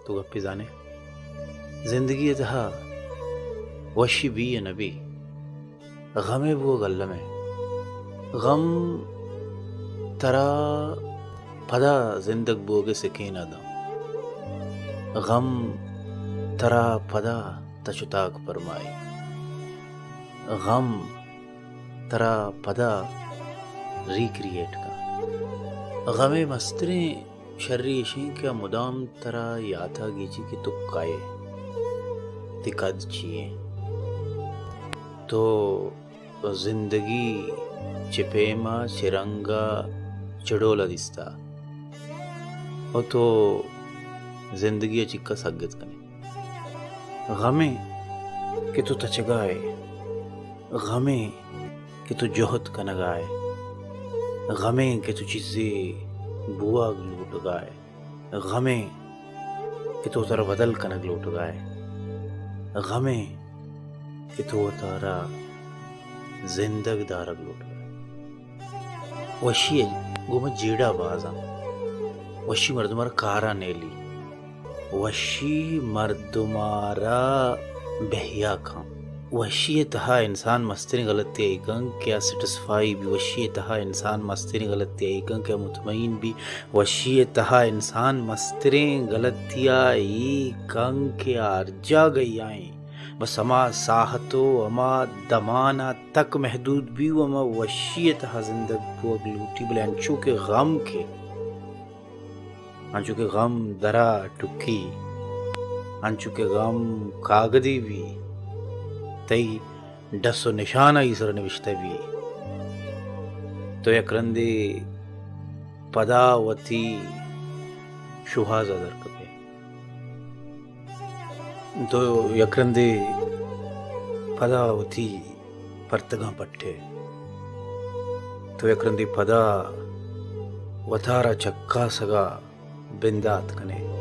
تو گپے زانے؟ زندگی ءِ تہا وشی بی یا نہ بی، غمے بوگ الم ءَ۔ غم ترا پدا زندگ بوگ ءِ سکین ءَ داں۔ غم ترا پدا تچ ءُ تاک پرمائی۔ غم ترا پدا ریکریئیٹ کن۔ غم ءِ مستریں شری ایش اِنت کہ آ مدام ترا یات ءَ گیجی کہ تو کئے، تئی کد چی اِنت، تو زندگی چہ پیم ءَ، چہ رنگ ءَ، چہ ڈول ءَ دیستہ ءُ تو زندگی ءَ چکا سگت کن ئے۔ غم اِنت کہ تو تچگ ءَ ئے، غم اِنت کہ تو جہد کنگ ءَ ئے، غم اِنت کہ تو چیزے بوگ لوٹگ ءَ ئے، غم اِنت کہ تو وتارا بدل کنگ لوٹگ ءَ ئے، غم اِنت کہ تو وتارا زندگ دارگ لوٹگ ءَ ئے۔ وشی ءَ گوں ما جیڑہ باز اَنت۔ وشی مردم ءَ را کار ءَ نیلی۔ وشی مردم ءَ را بہیا کن۔ وشی ءِ تہا انسان مستریں غلطی ءَ اے کن کہ آ سیٹسفائی بی۔ وشی ءِ تہا انسان مستریں غلطی ءَ اے کن کہ آ مطمئن بی۔ وشی ءِ تہا انسان مستریں غلطی ءَ اے کن کہ آ ہر جاگہ ءَ ایں، بس ہما ساہت ءُ ہما دمان ءَ تک محدود بی ءُ ہما وشی ءِ تہا زندگ بوگ لوٹی، بلے انچو کہ غم کہ، انچو کہ غم درا ٹکی، انچو کہ غم کاگدے بی، تئی ڈس ءُ نشان آئی سر نوشتہ بی، تو یک رندے پدا وتی شوہاز ءَ در کپے۔ تو یک رندے پدا وتی پرتگاں پٹے۔ تو یک رندے پدا وتارا چکاسگ ءَ بندات کنے۔